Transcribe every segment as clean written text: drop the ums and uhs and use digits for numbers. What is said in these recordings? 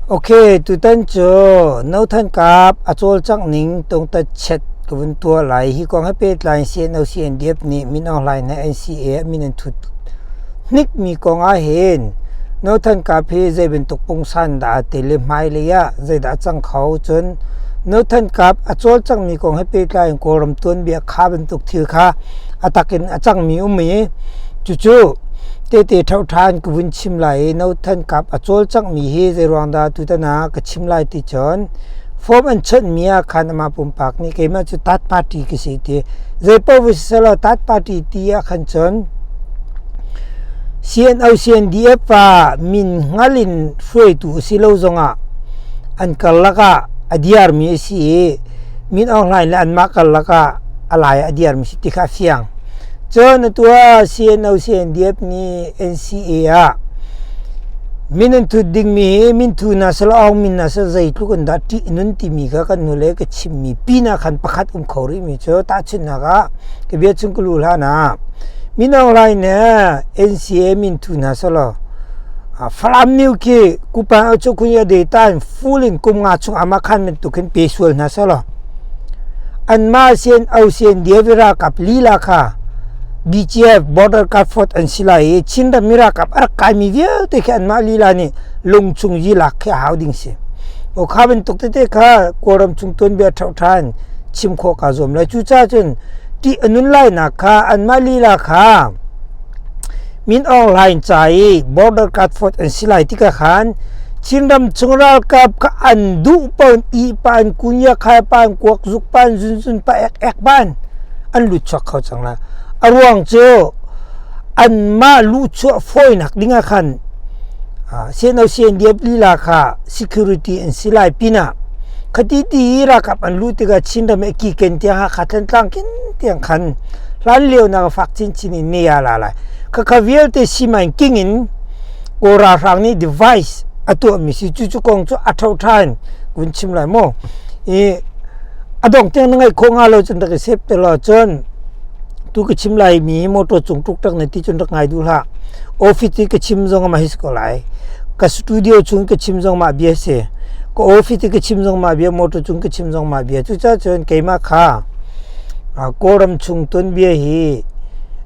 Ok, tutan cu No Than Kap a cawlcangh ning tungtatchet ka vun tuah lai. Hi kong he pehtlai in CNO CNDF nih Min Aung Hlaing he NCA ah min an thut hnikmi kong ahhin No Than Kap hi zei bantuk pungsan dah aa tel i hmailei ah zeidah a cang kho? Cun No Than Kap a cawlcanghmi kong he pehtlai in Kawlram tuanbia kha bantuk thil kha a tak in a cangmi um i cucu Tehte ṭhoṭhan ka vun chim lai i No Than Kap a cawlcanghmi hi zeiruang dah tutan ah ka chim lai ti cun form an chawnhmi ah khan amah pumpak nih keimah cu third party ka si ti zeipaoh va si selaw third party ti ah khan cun CNO CNDF ah min hngal in hruaitu a si lo zongah an karlak ah a diarmi a si i Min Aung Hlaing le anmah karlak ah a lai a diarmi si ti kha a fiang. Cun atu ah CNO CNDF nih NCA ah min an thut dingmi hi minthu hna selaw aung min hna selaw zeitluk in dah ṭih nun timi kha kan hnulei ka chimmi pinah khan pakhat um kho rihmi cu tahchunhnak ah ka bia chung ka luh hlan ah Min Aung Hlaing nih NCA minthu hna selaw Falam New khi Kupan Ochokhunya data in full in kum nga chung amah khan bantuk hin pe sual hna selaw anmah sian au sian dia ralkap lila kha BGF Border Guard Force an si lai i Chinram mi ralkap a rak kaimi vialte khi anmah lila nih lungchung yi lak khi a hau ding si. O kha bantuk tete kha Kawlram chung tuanbia ṭhau ṭhan chim khawh kaa zuam lai. Cucaah cun ṭih a nun lainak kha anmah lila kha Min Aung Hlaing ca i Border Guard Force an si lai tikah khan Chinram chung ralkap kha an duh paoh in ih pah in kunya khai pah in kuak zuk pah in zunzun pah ek ek pah in an lut chuak kho cang lai. A ruang cu anmah luhchuah fawinak ding ah khan CNO CNDF lila kha security an si lai pinah khati ti i ralkap an luh tikah Chinram i kiken tiang Hakha Thantlang kin tiang khan hlan lio nak fak chinchin in ne a la lai. Khakha vialte simain king in Kawl ralhrang nih device a tuahmi si cucu kong cu a ṭho ṭhan kun chim lai maw i a dong tiang na ngaih khawh hnga lo cun rak i sep te law cun tu ka chim lai mi motor cung ṭukṭak na ti cun rak ngai duh hlah office i ka chim zong mah hi si ko lai ka studio chung ka chim zong mah bia si ka office i ka chim zong mah bia motor cung ka chim zong mah bia cucaah cun keimah kha Kawlram chung tuanbia hi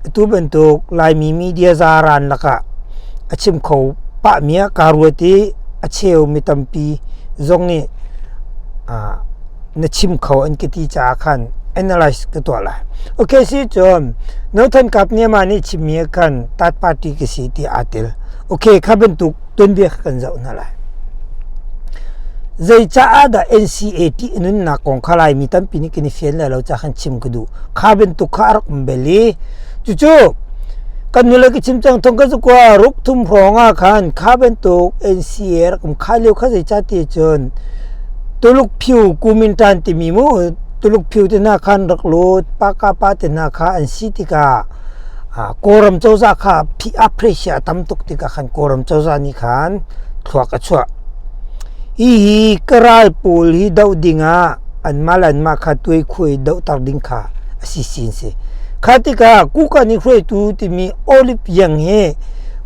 atu bantuk Laimi media zaran lakah a chim kho pahmi ah kaa ruat i a cheu mi tampi zong nih na chim kho an ka ti caah khan analyze ka tuah lai. Okay si cun No Than Kap nih amah nih chimmi ah khan third party ka si ti aa tel. Okay kha bantuk tuanbia kha kan zoh hna lai. Zeicaah dah NCA ṭih nunnak kong kha Laimi tampi nih kan i fian lai lo caah khan chim ka duh. Kha bantuk kha a rak um bel i cucu kan nule ka chim cang thong ka zakua ruk thum hrawng ah khan kha bantuk NCA rak um kha lio kha zeicah ti cun Tuluk phiu Kuomintang timi mu Tuluk phiu te hna khan rak lut Pakapa te hna kha an si tikah Kawlram cozah kha a pressure a tam tuk tikah khan Kawlram cozah nih khan thluak a chuah. Hihi ka ral pawl hi doh dingah anmah le anmah kha tuaikhuai dohter ding kha a si sin si. Kha tikah Kukan i hruaitu timi Olive Yang hi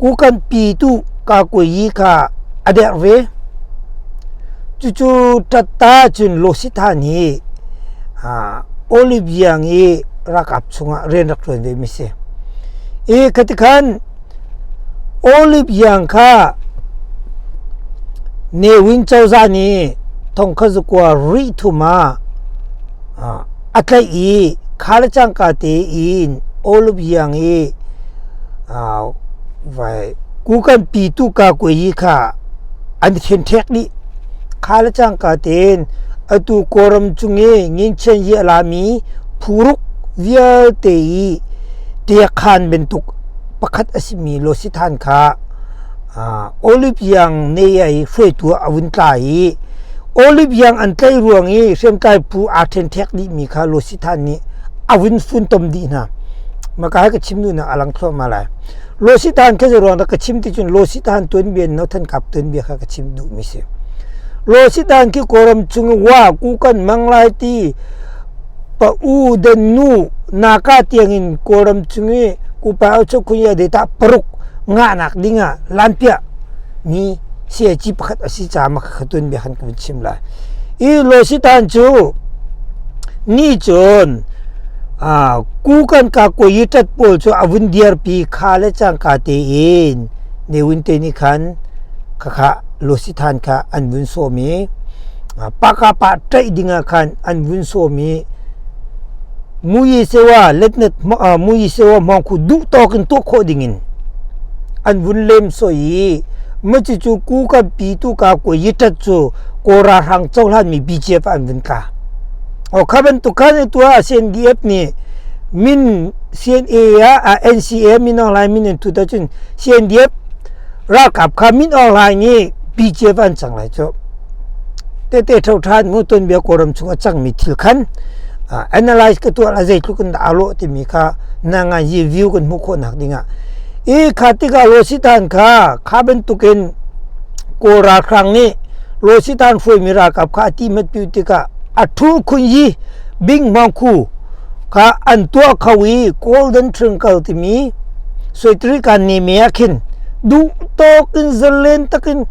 Kukan pitu Kakuayi kha a derh ve. Cucu ṭatta cun Losithan hi Olive Yang i ralkap chungah rian rak ṭuan vemi si. I khatikhan Olive Yang kha Ne Win cozah nih thongkhat zakua rih thum ah a tlaih i kha le cangka tein Olive Yang i vai kukan pitu ka kuai kha an i ṭhenṭhek dih. Kha le cangka tein atu Kawlram cung i nginchian hi a lami phuruk vialte i ṭiakhan bantuk pakhat a simi Losithan kha Olive Yang nei i hruaitu ah a vun tla i Olive Yang an tlaih ruang i hriamtlai phu aa ṭhenṭhek dihmi kha Losithan nih a vun funtom dih hna. Maka hi ka chim duhnak a lang thluahmah lai. Losithan kha zei ruang dah ka chim ti cun Losithan tuanbia in Nothan Kap tuanbia kha ka chim duhmi si. Losithan khi Kawlram chung i wa ku kan mang lai ti pa u den nu naka tiang in Kawlram chung i kupa au chok khunya data paruk ngahnak dingah lanpiah mi CAG pakhat a si caah mah kha tuanbia khan ka vun chim lai. I Lositan cu ni cun Kukan ka kuai ṭat pawl cu a vun dirpi kha le cangka tein Ne Win te nih khan khakha Losithan kha an vun sawm i paka pa ṭaih dingah khan an vun sawm i Muyisewa letnet Muyisewa hmawng khu duh tawk in tuah khawh dingin an vun lem soi i macucu ku kan pi tu ka kuai yi ṭat cu Kawl ralhrang cohlanmi BGF ah an vun tla. O kha bantuk khan tuah CNDF nih min CNA ah NCA Min Aung Hlaing min an thut ahcun CNDF ralkap kha Min Aung Hlaing nih BGF an cang lai cu. Tete ṭho ṭhan mu tuanbia Kawlram chung a cangmi thil khan analyze ka tuah la zeitluk in dah aa lawh timi kha na ngan yi view kan hmuh khawhnak dingah i kha tikah Lositan kha kha bantukin Kawl ralhrang nih Lositan hruaimi ralkap kha a ti hmatpiu tikah a ṭhu khun yi bing hmang khu kha an tuah kho i Golden Triangle timi Suitrikan neme ah khin duh tawk in zalen takin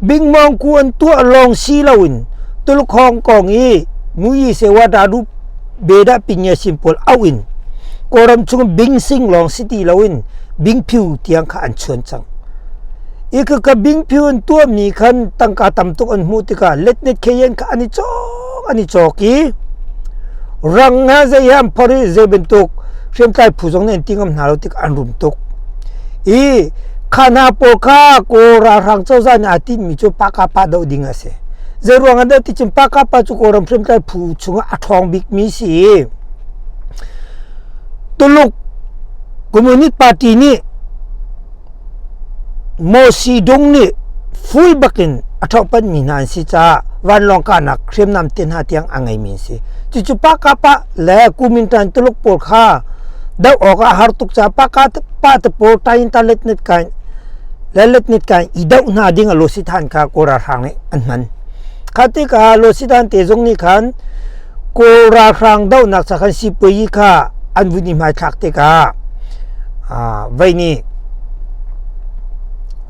bingmawng ku an tuah lawng si loin Tuluk Hong Kong i Muyi Sewa Dadu Beda Pinya sin pawl auh in Kawlram chung bingsing lawng si ti loin bingphiu tiang kha an chuan cang. I ka ka bingphiu an tuahmi khan tangka tam tuk an hmuh tikah letnet kheyen kha an i cawk an i cawk i rang ha zei he an phor i zei bantuk hriamtlai phu zong nih an ti ngam hna lo tikah an rum tuk. I kha hna pawl kha Kawl ralhrang cozah nih aa tinhmi cu Pakapa doh ding a si. Zei ruang ah dah ti cun Pakapa cu Kawlram hriamtlai phu chungah a ṭhawng bikmi si i Tuluk Communist Party nih Mawsi Dung nih fui bakin a ṭhohpanhmi hna an si caah vanlawng kahnak hriamnam te hna tiang a ngeimi an si. Cucu Pakapa le Kuomintang Tuluk pawl kha doh awkah a har tuk caah Pakapa te pawl Tayinta letnet kai le letnet kai i doh hna ding a Losithan kha Kawl ralhrang nih an hman. Kha tikah Losithan te zong nih khan Kawl ralhrang dohnak ca khan sipuayi kha an vun i hmaithlak tikah vei nih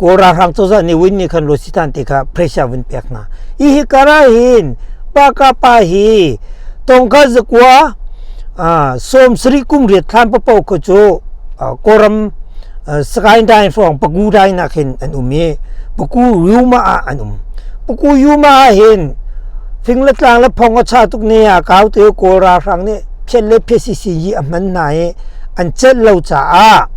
Kawl ralhrang cozah nih Win nih khan Losithan te kha pressure vun pek hna. Hi hi kara hin Pakapa hi tongka zakua 70 kum riat thlan papo kho cu Kawlram Sagaing Dai hrawng Pagu Dai nak hin an um i Paku Yuma ah an um. Paku Yuma ah hin fing le tlang le phong a cha tuk ne a kau te Kawl ralhrang nih phiat le phiat sisi yi a hman hna i an celh lo caah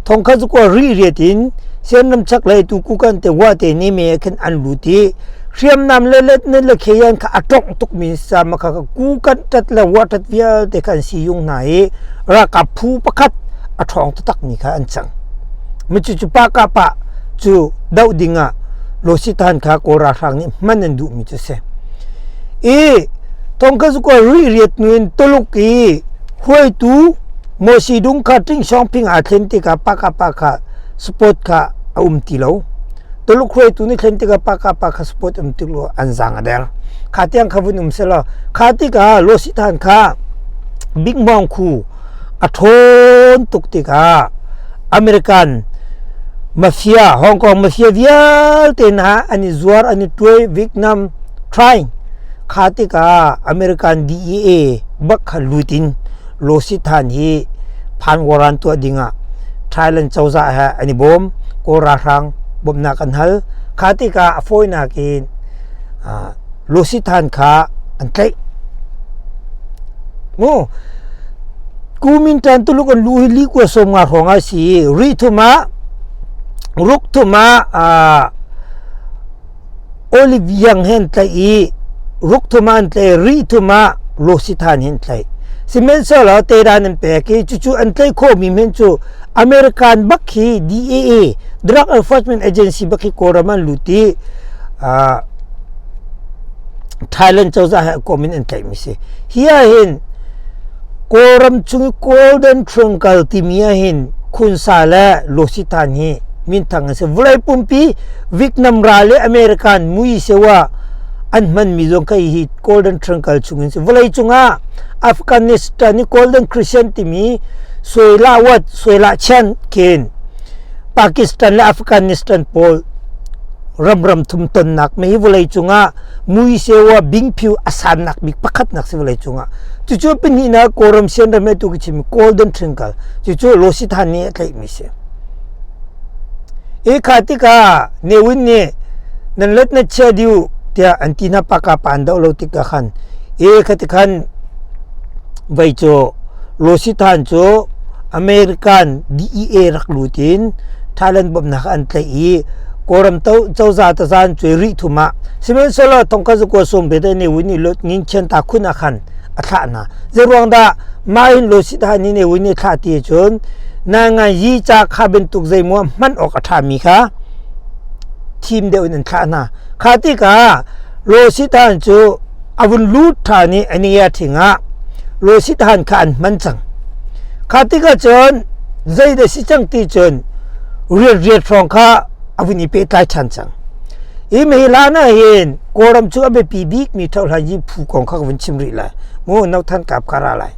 thongkhat zakua ri riat in Sianram chaklei tu kukan te wa te ne me khin an lut i hriamnam le let ne le kheyan kha a tongh tuk mi sama kha kukan tat le wa tat vialte kha an si yung hna i ralkap phu pakhat a ṭhawng taktak mi kha an cang. Micu cu pa ka pa cu doh ding ah Lositan kha Kawl ralhrang nih hman an duh mi cu si. I thongkha cu ri riat nu in Tuluk i hruaitu Mosi Dung kha Ting Xiaoping aa thlen tikah pa ka pa kha support kha a um ti lo. Tuluk hruaitu nih thlen tikah pa ka pa kha support um ti lo an zaang a der. Kha tiang kha vun um selaw kha tikah Losithan kha Big Mong Khu a ṭhawn tuk tikah American mafia Hong Kong mafia vialte hna an i zuar an i tuai Vietnam trying kha tikah American DEA bak kha lut in Losithan hi phan waran tuah dingah Thailand cozah he an i bawm Kawl ralhrang bawmhnak an hal kha tikah a fawinak in Losithan kha an tlaih mu Kuomintang Tuluk an luh hi li kua 50 hrawng ah si i ri thum ah ruk thum ah Olive Young he an tlaih i ruk thum ah an tlaih ri thum ah Losithan he an tlaih. Sihmanhsehlaw tedan an pek i cucu an tlaih khawhmi men cu American bak hi DEA Drug Enforcement Agency bak hi Kawlram an lut i Thailand cozah he kom in an tlaihmi si. Hi ah hin Kawlram chung i Golden Triangle timi ah hin Khunsa le Lositan hi minthang an si. Vawlei pumpi Vietnam ral le American mui sewa an hmanmi zong kha hi Golden Triangle chung in si. Vawlei cungah Afghanistan i Golden Crescent timi Suela Wat, Suela Chan khin Pakistan le Afghanistan pawl Ram ram thum tonnak mi hi vawlei cungah muisewa bingphiu a sannak bik pakhatnak si vawlei cungah. Cucu pahnihnak Kawlram sianram he tu ka chim Golden Triangle cucu Losithan nih a tlaihmi si. I kha tikah Ne Win nih nan let na chia diu tiah an ti hna paka pa an doh lo tikah khan e kha ti khan vei cu Losithan cu American DEA rak lut in Thailand bawmhnak an tlaih i Kawlram cozah tazan cuai rih thum ah sihmanhsehlaw thongkhat zakua sawm riat Ne Win nih ngin chian ta khun ah khan a thlah hna. Zeiruang dah mah hin Losithan nih Ne Win nih thlah ti cun na ngai yi ca kha bantuk zeimaw hman awk a ṭhami kha thim deuh in an thlah hna. Kha tikah Losithan cu a vun lut ṭhan i a nia thing ah Losithan kha an hman cang. Kha tikah cun zeidah si cang ti cun riat riat hrawng kha a vun i pehtlai ṭhan cang. Hi mei hlan ah hin Kawlram cu a biapi bikmi thohlan yi phu kong kha ka vun chim rih lai. Mu no than kap ka ra lai.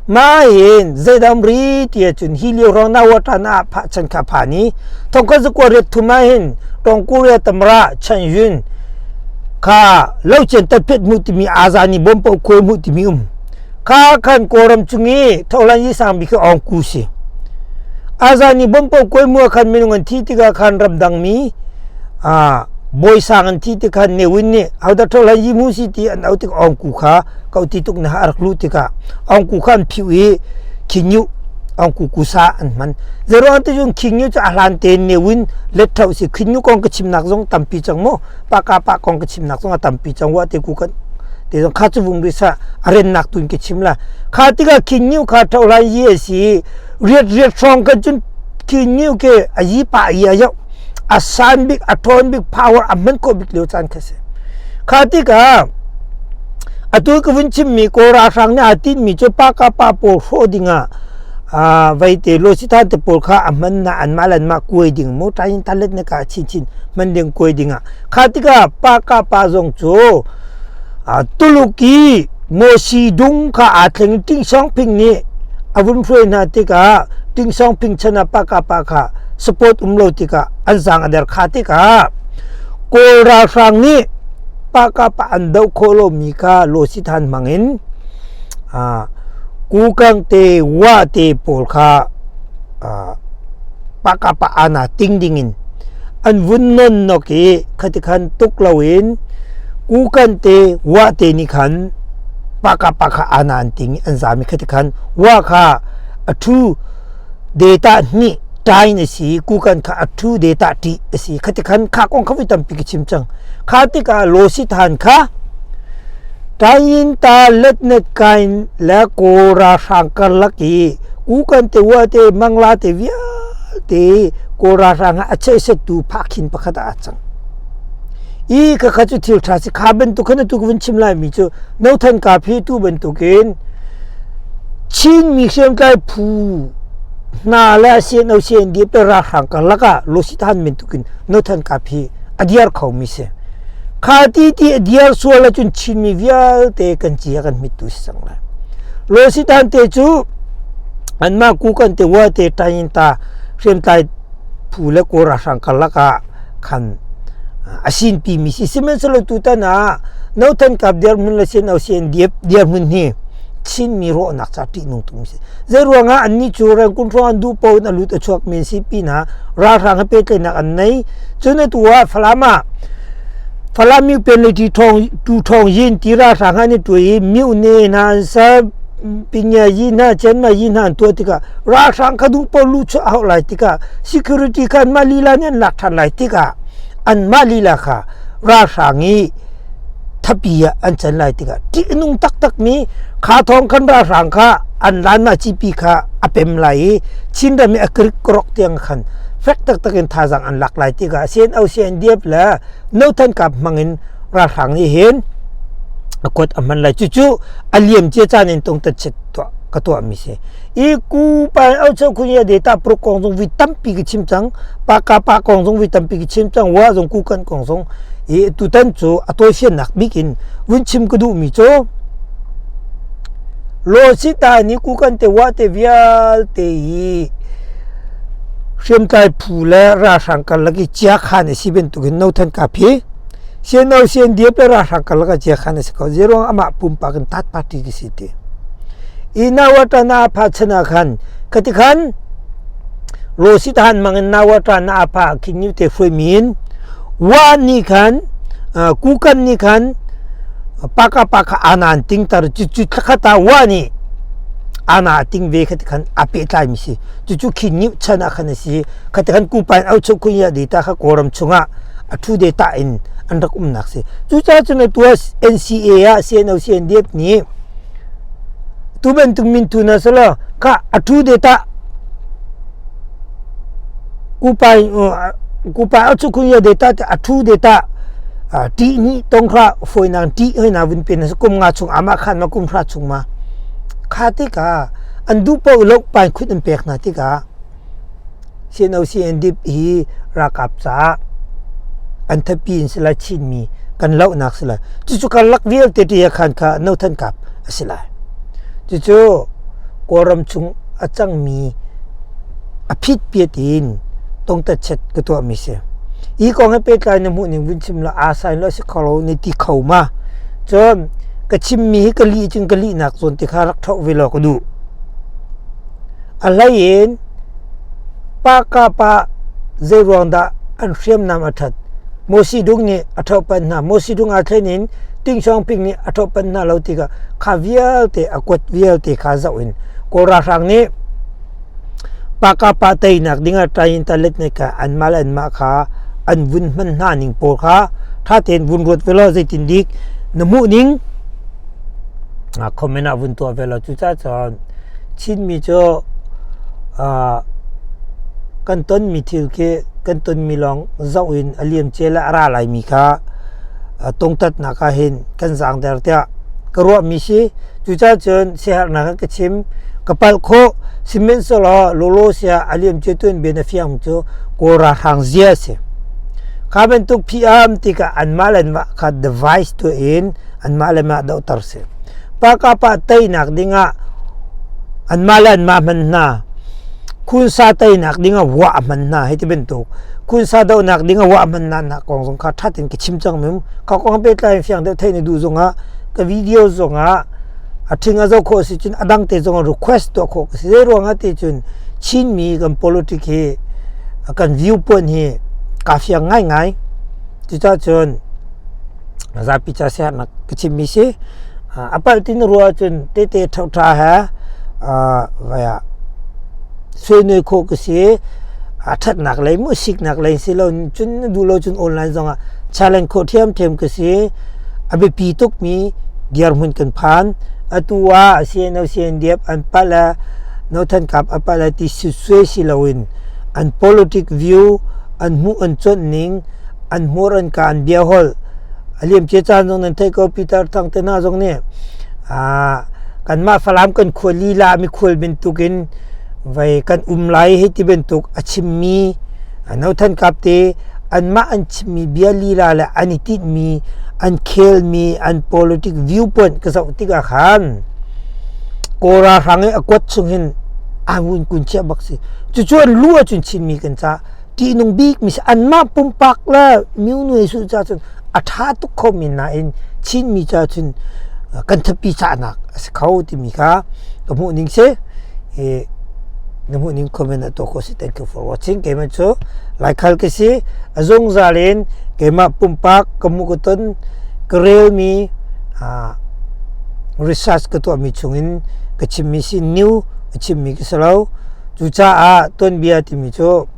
Mah hin zeidah um ri ti ahcun hi lio hrawng na watan ah pha chan kha phan i thongkhat zakua riat thum ah hin Tong Korea tamra Chan Yun kha lo chen tat phet mu timi azani bom po khuai mu timi um. Kha khan Kawlram chung i thohlan yi sang bik ong ku si. Azani bom po khuai mu khan minung an thi tikah khan ramdang mi bawi sang an thi tikhan Ne Win nih hodah thohlan yi mu si ti an au tik ong ku kha kau ti tuk na a rak luh tikah ong ku kha an phiu i Khinyu ong ku ku sa an hman. Zeruang te cun Khinyu cu a hlan tein Ne Win let thau si Khinyu kong ka chimnak zong tampi cang mu. Pa ka pa kong ka chimnak zong a tampi cang wa te ku kan te zong kha cu vung ri sa a rennak tun ka chim la kha tikah Khin Nyu kha thohlan yi a si riat riat hrawng kan cun Khin Nyu ke a yi pa yi a yoh a san bik a ṭhawn bik power a hman khawh bik lio caan kha si kha tikah atu ka vun chimmi Kawl ralhrang nih aa tinhmi cu pa ka pa pawl hrawh dingah veite losithan te pawl kha a hman na anmah le anmah kuai ding mu tain talet na ka chinchin hman ding kuai dingah kha tikah pa ka pa zong cu Tuluk i Mosi dung kha aa thleng Ting Songping nih a vun hruai hna tikah Ting Songping chan ah pa ka pa kha support um lo tikah an zaang a der kha tikah Kawl ralhrang nih pa ka pa an doh khawh lomi kha Losithan hmang in Kukang te Wa te pawl kha pakapa ana ting ding in an vun non nok i khati khan tuk loin kukan te wa te nih khan pakapa kha ana an ting an zam i khati khan wa kha a thu data hnih tain a si kukan kha a thu data ṭi a si khati khan kha kong kha voi tampi ka chim cang kha tikah losi than kha Tayin ta letnet kain le Kawl ralhrang karlak i Kukan te wa te Mangla te vialte Kawl ralhrang ah a chehsettu phakhin pakhat ah aa cang. I khakha cu thil ṭha si kha bantuk khan atu ka vun chim laimi cu Nothan Kap hi tu bantukin Chin mi hriamtlai phu hna le CNO CNDF le ralhrang karlak ah Losithan bantukin Nothan Kap hi a diar khomi si. Kha ti ti a diar sual ahcun Chinmi vialte kan ci a kan hmittu si cang lai. Lositan te cu anmah kukan te wa te tain ta hriamtlai phu le Kawl ralhrang karlak ah khan a sinpi mi si. Sihmanhsehlaw tutan ah Nothan Kap dirhmun le CNO CNDF dirhmun hi Chinmi rawhnak ca ṭihnung tuk mi si. Zeiruangah annih cu Rangoon hrawng an duh paoh in a lut a chuak mi an si pinah ralhrang he pehtlaihnak an nei. Cun atu ah Falam ah Falam Miopen le Tu Thawng Yin ti ralhrang an i tuai i Myone hna an ser, Pinya Yi hna, Chianmai Yi hna an tuah tikah ralhrang kha duh paoh luh chuah a hauh lai tikah security kha anmah lila nih an lak ṭhan lai tikah anmah lila kha ralhrang i thapi ah an can lai tikah ṭih a nung taktakmi kha thawng khan ralhrang kha an lanmah cipi kha a pem lai i Chinram i a krik korok tiang khan fek taktak in thazaang an lak lai tikah CNO CNDF le Nothan Kap hmang in ralhrang nih hin a kuat a hman lai cucu a liam cia caan in tungtat chet tuah ka tuahmi si i ku pa au cheu khun ya data pruk kong zong vi tampi ka chim cang pa ka pa kong zong vi tampi ka chim cang wa zong ku kan kong zong i tutan cu a tawifiannak bik in vun chim ka duhmi cu Lawsita nih kukan te wa te vialte hi Hriamtlai phu le ralhrang karlak i ciakhan a si bantukin No Than Kap hi CNO CNDF le ralhrang karlak ah ciakhan a si ko. Zeiruang amah pumpak in third party ka si ti. I Nawata na apha chan ah khan khati khan Rosi tahan mang in Nawata na apha khin nyu te hruai min wa ni khan kukan ni khan paka paka anan tingtar cu cu thlakhat ah wa nih ana ting ve khati khan a pehtlai mi si. Cucu khi nih chan ah khan a si. Khati khan kupa in auchuk khun ya data kha Kawlram chungah a thu data in an rak umnak si. Cucaah cun atu ah NCA ah CNO CNDF nih tu bantuk minthu na sala kha a thu data kupa kupa auchuk khun ya data a thu data ṭih nih tong kha fawinak ṭih hoi na vun pen kum nga chung ama khan ma kum hra chung ma kha tikah an duh paoh lo painkhut an pek hna tikah CNO CNDP hi ralkap caah an thapi in si lai Chinmi kan lohnak si lai. Cucu karlak vialte ti khan kha No Than Kap a si lai. Cucu Kawlram chung a cangmi a phitpiat in tongtatchet ka tuahmi si. Hi kong he pehtlai na hmuh ning vun chim la aa sain lo si kho lo ni ti kho ma. Cun ka chimmi hi ka lih cun ka lihnak zawn ti kha rak ṭhoh ve law ka duh. A hlei in pa ka pa zeiruang dah an hriamnam a ṭhat. Mosi Dung nih a ṭhohpanh hna. Mosi Dung aa thlen in Ting Shong Ping nih a ṭhohpanh hna lo tikah kha vialte a kuat vialte kha zoh in Kawl ralhrang nih Pakapa teinak dingah ṭain talet nih kha anmah le anmah kha an vun hman hna ning pawl kha ṭha tein vun ruat ve law zeitin dik na hmuh ning comment ah vun tuah ve law cucaah cun Chinmi cu kan tonmi thil khi kan tonmi lawng zoh in a liamcia le a ra laimi kha tungtatnak ah hin kan zaangder tiah ka ruahmi si. Cucaah cun siaherhnak ah ka chim. Ka palh khawh. Sihmanhsehlaw lawlaw siah a liamcia tuanbia na fiang cu Kawl ralhrang zia a si. Kha bantuk phiam tikah anmah le anmah kha device tuah in anmah le mah dohter si. Pakapa teinak dingah anmah le anmah hman hna. Khunsa teinak dingah wah a hman hna hei ti bantuk. Khunsa dohnak dingah wah a hman hna nak kong zong kha ṭhat in ka chim cang mi. Kha kong pehtlai in fiang deuh theih na duh zongah ka video zongah a ṭhing a zoh khawh si cun a dang te zongah request tuah khawh ka si. Zei ruangah ti cun Chinmi kan politic hi kan viewpoint hi kaa fiang ngaingai. Cucaah cun zapi ca siaherhnak ka chimmi si. A palh ti na ruah ahcun tete ṭhoṭha he vai ah suainoi khawh ka si. A ṭhatnak lei maw siknak lei si lo cun na duh lo cun online zongah challenge khawh ṭhiamṭhiam ka si. A biapi tukmi dirhmun kan phan. Atu ah CNO CNDF an palh le No Than Kap a palh le ti suai si loin an politic view an hmuh an cuanh ning an hmur an ka an bia holh a liamcia caan zong nan theih ko Peter Thang te hna zong nih kanmah Falam kan khua lila mikhual bantukin vai kan um lai hei ti bantuk a chimmi No Than Kap te anmah an chimmi bia lila le an i tinhmi an khelmi an politic viewpoint ka zoh tikah khan Kawl ralhrang i a kuat chung hin an vun kun chiah bak si. Cucu an lu ahcun Chinmi kan ca ṭihnung bik mi si anmah pumpak le myu su ca cun a ṭha tuk kho men nain Chinmi ca cun kan thapi cahnak a si kho timi kha ka hmuh ning si. Na hmuh ning comment ah tuah khawh si. Thank you for watching. Keimah cu Laikhal ka si. A zungzal in keimah pumpak ka hmuh ka ton ka relmi research ka tuahmi chungin ka chimmi si new a chimmi ka si lo. Cucaah tuanbia timi cu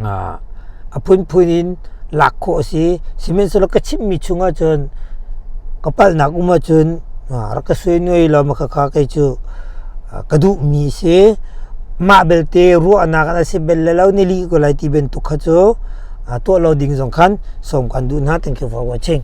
a phunphun in lak khawh a si. Sihmanhsehlaw ka chimmi chungah cun ka palhnak um ahcun rak ka suainuai law ma khakha kei cu ka duhmi a si. Mah belte ruahnak a si bel le lo ni lih ko lai ti bantuk kha cu tuah lo ding zong khan sawm kan duh hna. Thank you for watching.